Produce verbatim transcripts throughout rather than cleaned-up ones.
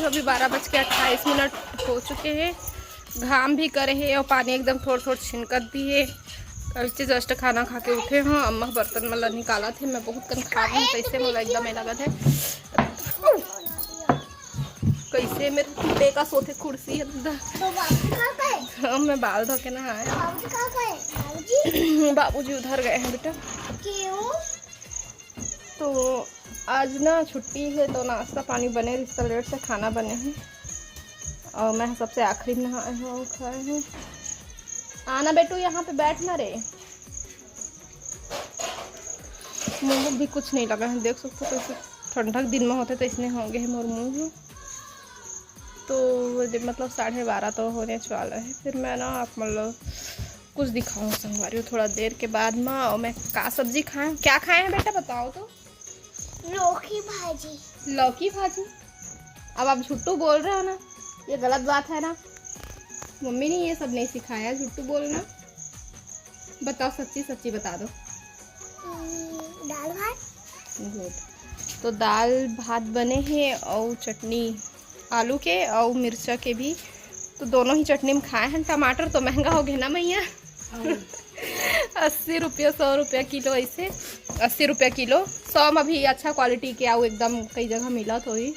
अभी बारह बज के अट्ठाईस मिनट हो चुके हैं। घाम भी करे हे और पानी एकदम थोड़ा थोड़ा छिनकत भी है। अभी जस्ट खाना खा के उठे हों। अम्मा बर्तन मन ला निकालत हे। मैं बहुत कन खा हूँ, कैसे मोला एकदम ये लगत है, कैसे मेरे टूटे का सोथे कुर्सी है दादा। तो बाबू खा गए? हाँ, मैं बाल धो के नहाया। बाबूजी खा गए? बाबूजी बाबूजी उधर गए हैं बेटा। क्यों? तो आज ना छुट्टी है, तो नाश्ता पानी बने रिहिस, लेट से खाना बने है। और मैं सबसे आखिरी में नहाए हूँ, खाए हूँ। आना बेटू, यहाँ पे बैठना रे। मुँह भी कुछ नहीं लगा है, देख सकते हो कैसे ठंडक दिन में होते तो इसने होंगे है मोर मुँह। तो जब मतलब साढ़े बारह तो होने वाला है, फिर मैं ना आप मतलब कुछ दिखाऊँ संगवारी हो थोड़ा देर के बाद में। और मैं का सब्जी खाए, क्या खाए हैं बेटा, बताओ तो। लौकी भाजी। लौकी भाजी? अब आप झुट्टू बोल रहे हो ना, ये गलत बात है ना। मम्मी ने ये सब नहीं सिखाया झुट्टू बोलना। बताओ, सच्ची सच्ची बता दो। हम्म, दाल भात। गुड। तो दाल भात बने हे और चटनी आलू के और मिर्चा के भी। तो दोनों ही चटनी में खाए हैं। टमाटर तो महंगा हो गया ना मैया। अस्सी रुपया, सौ रुपया किलो ऐसे। अस्सी रुपया किलो, सौ में भी अच्छा क्वालिटी के आऊ एकदम कई जगह मिलत होही।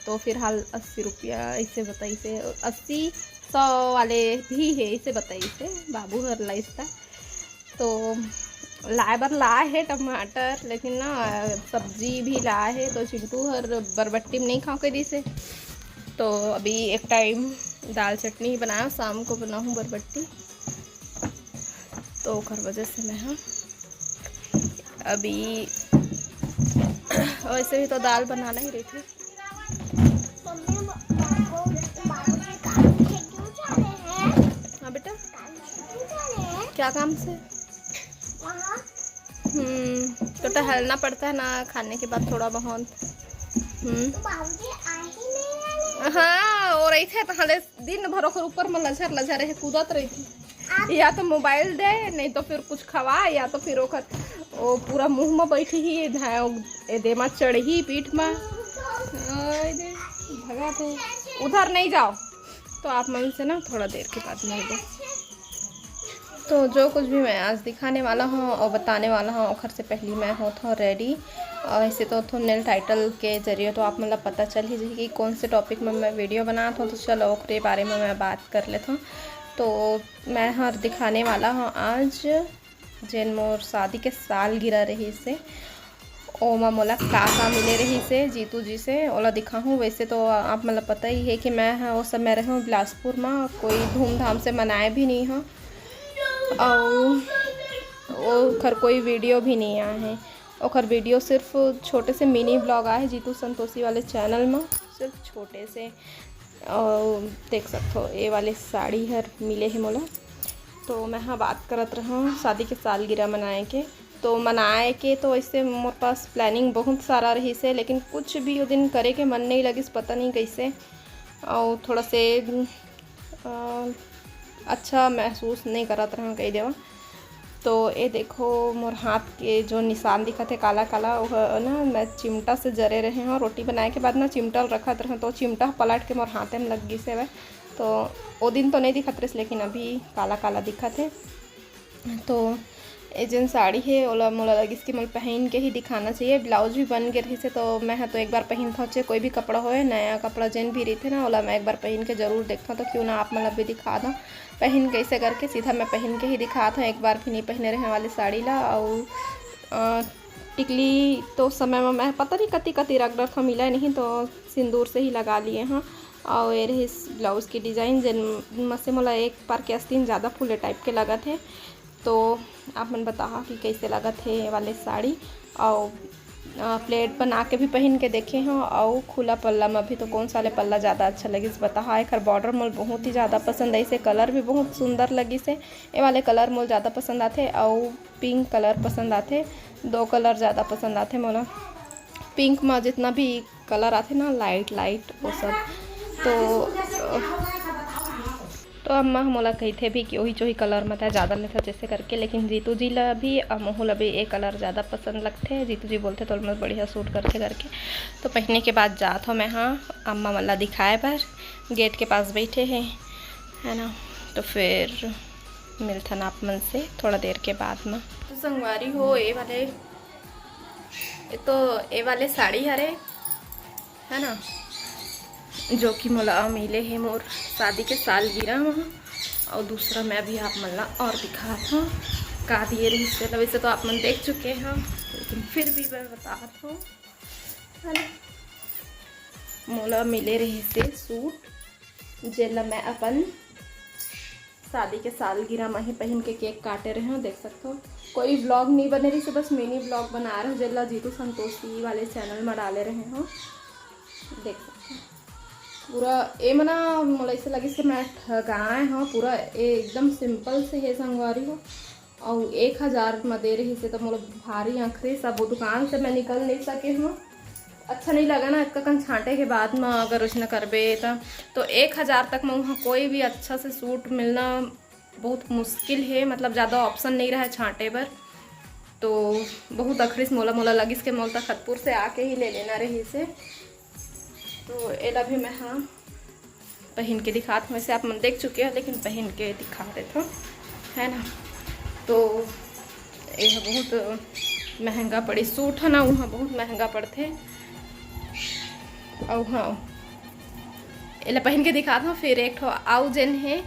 तो फिलहाल अस्सी रुपया ऐसे बताइसे, अस्सी सौ वाले भी है ऐसे बताइसे बाबू हर लाइस था। तो लाए बर लाए है टमाटर, लेकिन ना सब्जी भी लाए है तो चिंटू हर बरबट्टी में नहीं खाओ के दिसे। तो अभी एक टाइम दाल चटनी बनाओ, शाम को बनाऊँ बरबट्टी। तो ओकर वजह से मैं हाँ अभी वैसे भी तो दाल बनाना ही रही थी। मम्मी, बाबू, बाबूजी काम से क्यों जा रहे हैं? हाँ बेटा, काम से क्यों जा रहे हैं? क्या काम से? वहाँ। हम्म, तो टहलना पड़ता है ना खाने के बाद थोड़ा बहुत। हम्म। तो बाबूजी आ ही नहीं रहे। हाँ, वो रही थे तो हले दिन भर ओकर ऊपर में लझर लझर रहे, कूदत रही थी। या तो मोबाइल दे, नहीं तो फिर कुछ खवा, या तो फिर ओकर वो पूरा मुंह में बैठी ही धाय, ए दे मा चढ़ही पीठ मा। ओए दे, भगा दे, उधर नहीं जाओ। तो आप मन से ना थोड़ा देर के बाद मिलबो। तो जो कुछ भी मैं आज दिखाने वाला हूँ और बताने वाला हूँ, ओखर से पहली मैं होत हूँ रेडी। और ऐसे तो थंबनेल टाइटल के जरिए तो आप मतलब पता चल ही जाही कि कौन से टॉपिक में मैं वीडियो बनात हूँ। तो चलो, ओकरे बारे में मैं बात कर लेत हूँ। तो मैं हर दिखाने वाला हूँ आज, जेन मोर शादी के सालगिरह रहिसे, ओमा मोला का का मिले रहिसे जीतू जी से, ओला दिखाहूँ। वैसे तो आप मतलब पता ही है कि मैं ह, ओ समय रहे हूँ बिलासपुर में, कोई धूमधाम से मनाए भी नहीं हूँ, और ओखर कोई वीडियो भी नहीं आए हैं। ओखर वीडियो सिर्फ छोटे से मिनी ब्लॉग आए हैं जीतू संतोषी वाले चैनल में, सिर्फ छोटे से। और देख सकते हो, ये वाले साड़ी हर मिले है मोला। तो मैं हाँ बात करत रहूँ शादी के सालगिरह मनाए के। तो मनाए के तो ऐसे मोर पास प्लानिंग बहुत सारा रहिसे, लेकिन कुछ भी वो दिन करे के मन नहीं लगिस, पता नहीं कैसे। और थोड़ा से अ, अच्छा महसूस नहीं करत रहूँ, कही देवा। तो ये देखो, मोर हाथ के जो निशान दिखत है काला काला, वो ह ना मैं चिमटा से जरे रहे हूँ। रोटी बनाए के बाद ना चिमटा ल रखत रहे, तो चिमटा पलट के मोर हाथे में लग गई से। तो वो दिन तो नहीं दिखत रहिस, लेकिन अभी काला काला दिखत है। तो ये जेन साड़ी है, ओला मोला लगिस कि मोला पहन के ही दिखाना चाहिए। ब्लाउज भी बन गए रहिस है, तो मैं ह तो एक बार पहनथव, चाहे कोई भी कपड़ा होए, नया कपड़ा जेन भी रहिथे ना, ओला मैं एक बार पहन के जरूर देखथव। तो क्यों ना आप मन ला भी दिखा दो पहन कैसे करके। सीधा मैं पहन के ही दिखात हूँ, एक बार भी नहीं पहने रहने वाली साड़ी ला। और अ, टिकली तो उस समय में मैं पता नहीं कति कति रख रखा मिला नहीं, तो सिंदूर से ही लगा लिए हाँ। और ये रहिस ब्लाउज की डिजाइन, जेन में से मोला एक बार के आस्तीन ज़्यादा फूले टाइप के लगत है। तो आप मन बताहा कि कैसे लगत है ये वाले साड़ी। और अ, प्लेट बना के भी पहन के देखे हूँ, और खुला पल्ला में भी। तो कौन सा वाले पल्ला ज़्यादा अच्छा लगिस बताहा। एकर बॉर्डर मोल बहुत ही ज़्यादा पसंद आइस, कलर भी बहुत सुंदर लगिस है। ये वाले कलर मोल ज़्यादा पसंद आथे, और पिंक कलर पसंद आथे। दो कलर ज़्यादा पसंद आथे मोला। पिंक में जितना भी कलर आथे ना, लाइट लाइट, वो सब। तो अ, तो अम्मा ह मोला कहिथे भी कि ओही चोही कलर म तैं ज़्यादा लेथस जैसे करके, लेकिन जीतू जी ला भी अउ मोहू ला भी ए कलर ज़्यादा पसंद लगथे। जीतू जी बोलथे तो ओला बढ़िया सूट करथे करके। तो पहिने के बाद जात हौं मैं ह अम्मा मन ला दिखाए बर, गेट के पास बैठे हे, है ना। तो फिर मिलथन आप मन से थोड़ा देर के बाद में। तो संगवारी हो, ए वाले, ए तो ए वाले साड़ी हरे, है ना, जो कि मोला मिले हे मोर शादी के सालगिरह में। और दूसरा मैं अभी आप मन ला और दिखात हौं का दिए रहिस तेला। वैसे तो आप मन देख चुके हो, लेकिन फिर भी मैं बतात हौं, है ना। मोला मिले रहिस हे सूट, जेला मैं अपन शादी के सालगिरह म ही पहिन के केक काटे रहे हौं। देख सकत हो, कोई व्लॉग नहीं बने रहिस हे, बस मिनी व्लॉग बना रहे हौं, जेला जीतू संतोषी वाले चैनल म डाले रहे हौं। देख सकत हो, पूरा ए मना मोला ऐसे लगिस कि मैं ठगाए हौं। पूरा ए एकदम सिंपल से हे संगवारी हो, अउ एक हजार म दे रहिस हे, तो मोला भारी अखरिस, अब वो दुकान से मैं निकल नहीं सके हौं। अच्छा नहीं लगा ना, इतना कन छांटे के बाद में अगर उसने करबे त, तो एक हजार तक में वहाँ कोई भी अच्छा से सूट मिलना बहुत मुश्किल हे, मतलब ज़्यादा ऑप्शन नहीं रहा छांटे बर। तो बहुत अखरिस मोला, मोला लगिस के मोला तखतपुर से आके ही ले लेना रहिस हे। तो एला भी मैं हाँ पहिन के दिखात हौं। वैसे आप मन देख चुके हो, लेकिन पहिन के दिखा देत हौं, है ना। तो ये बहुत महंगा पड़ी सूट, है ना, वहाँ बहुत महंगा पड़थे। अउ हाँ, एला पहिन के दिखात हौं। फिर एक ठो अउ जेन हे,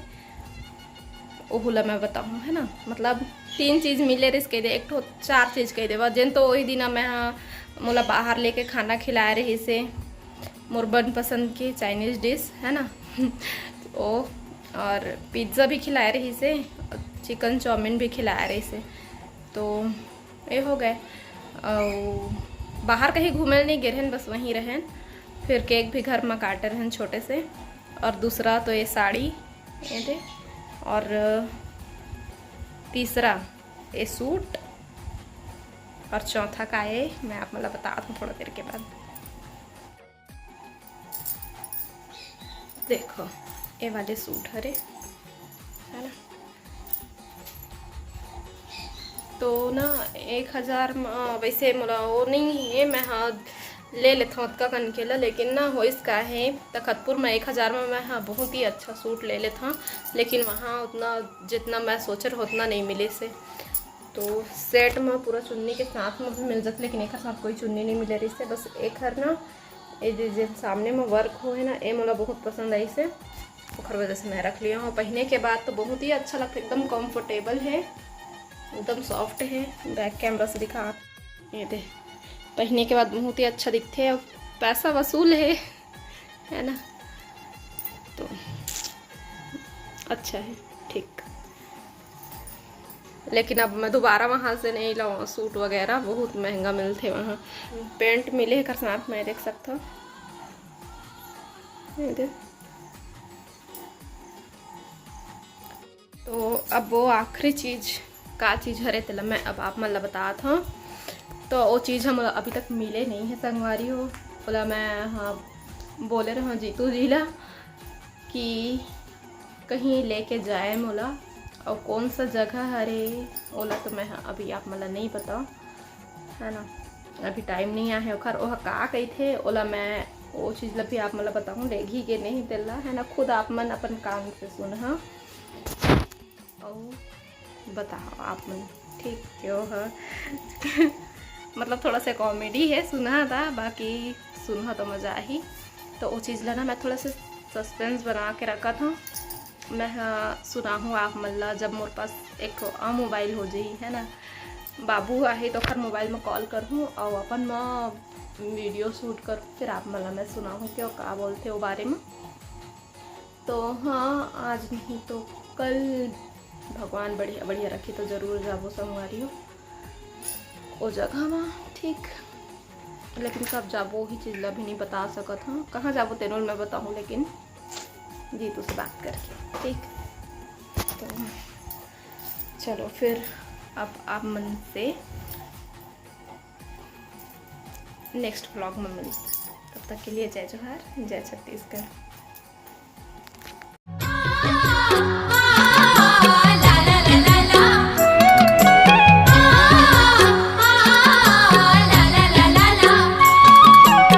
ओहू ला मैं बताहूँ, है ना। मतलब तीन चीज़ मिले रहिस कह दे, एक ठो चार चीज़ कह देवा। जेन तो वही दिन मैं हाँ, मोला बाहर लेके खाना खिलाए रहिस हे, मोर मनपसंद के चाइनीज़ डिश, है ना। ओ, और पिज़्ज़ा भी खिलाए रहिस हे, चिकन चाउमीन भी खिलाए रहिस हे। तो ये हो गए। अउ बाहर कहीं घूमे नहीं गे रहेन, बस वहीं रहेन। फिर केक भी घर में काटे रहेन छोटे से। और दूसरा तो ये साड़ी, ये दे, और तीसरा ये सूट, और चौथा का ये मैं आप मतलब बतात हौं थोड़ा देर के बाद। देखो, ये वाले सूट हरे, है ना। तो ना एक हजार म, वैसे मोला वो नहीं है, मैं हाँ ले लेथौं अतका कन के ला, लेकिन ना होइस का है, तखतपुर में एक हजार में मैं हाँ बहुत ही अच्छा सूट ले लेथौं, लेकिन वहाँ उतना जितना मैं सोचे रहे उतना नहीं मिलिस हे। तो सेट में पूरा चुन्नी के साथ में भी मिल जात, लेकिन एक साथ कोई चुन्नी नहीं मिले रहिस हे। बस एक हर ना, ये जे, जे सामने में वर्क होए ना, ये मोला बहुत पसंद आइस हे, ओखर वजह से मैं रख लिया हूँ। पहिने के बाद तो बहुत ही अच्छा लगता है, एकदम कंफर्टेबल है, एकदम सॉफ्ट है। बैक कैमरा से दिखा, ये दे, पहिने के बाद बहुत ही अच्छा दिखथे, पैसा वसूल है, है ना। तो अच्छा है, ठीक। लेकिन अब मैं दोबारा वहाँ से नहीं लाऊँ सूट वगैरह, बहुत महंगा मिलथे वहाँ। पैंट मिले एकर साथ में, देख सकत हो, ये दे। तो अब वो आखिरी चीज़, का चीज़ हरे, तेला मैं अब आप मन ला बतात हौं। तो वो चीज़ ह मोला अभी तक मिले नहीं है संगवारी हो, ओला मैं हाँ बोले रहे हौं जीतू जी ला कि कहीं लेके जाए मोला, और कौन सा जगह हरे, ओला तो मैं हाँ अभी आप मन ला नहीं बताऊँ, है ना, अभी टाइम नहीं आए है ओखर। ओह का कहिथे, ओला मैं वो चीज़ ला भी आप मन ला बताहूँ, लेगही के नहीं तेला, है ना, खुद आप मन अपन कान से सुनहा। अउ बताओ आप मन, ठीक, क्यों है? मतलब थोड़ा सा कॉमेडी है, सुनहा था, बाकी सुनहा तो मज़ा आही। तो वो चीज़ ला ना मैं थोड़ा सा सस्पेंस बना के रखत हौं। मैं हाँ सुनाहूँ आप मन ला, जब मोर पास एक ठो अउ मोबाइल हो जाही, है ना, बाबू आही तो ओखर मोबाइल में कॉल करहूँ और अपन में वीडियो शूट कर, फिर आप मन ला मैं सुनाहूँ कि वो का बोलथे वो बारे में। तो हाँ, आज नहीं तो कल भगवान बढ़िया बढ़िया रखी तो जरूर जाबो संगवारी हो ओ जगह में, ठीक। लेकिन कब जाबो वही चीज़ ला भी नहीं बता सकत हूँ, कहाँ जाबो तेनो ल मैं बताहूँ, लेकिन जीतू से बात करके, ठीक। तो चलो फिर अब आप मन से नेक्स्ट व्लॉग में मिलते, तब तक के लिए जय जोहार, जय छत्तीसगढ़।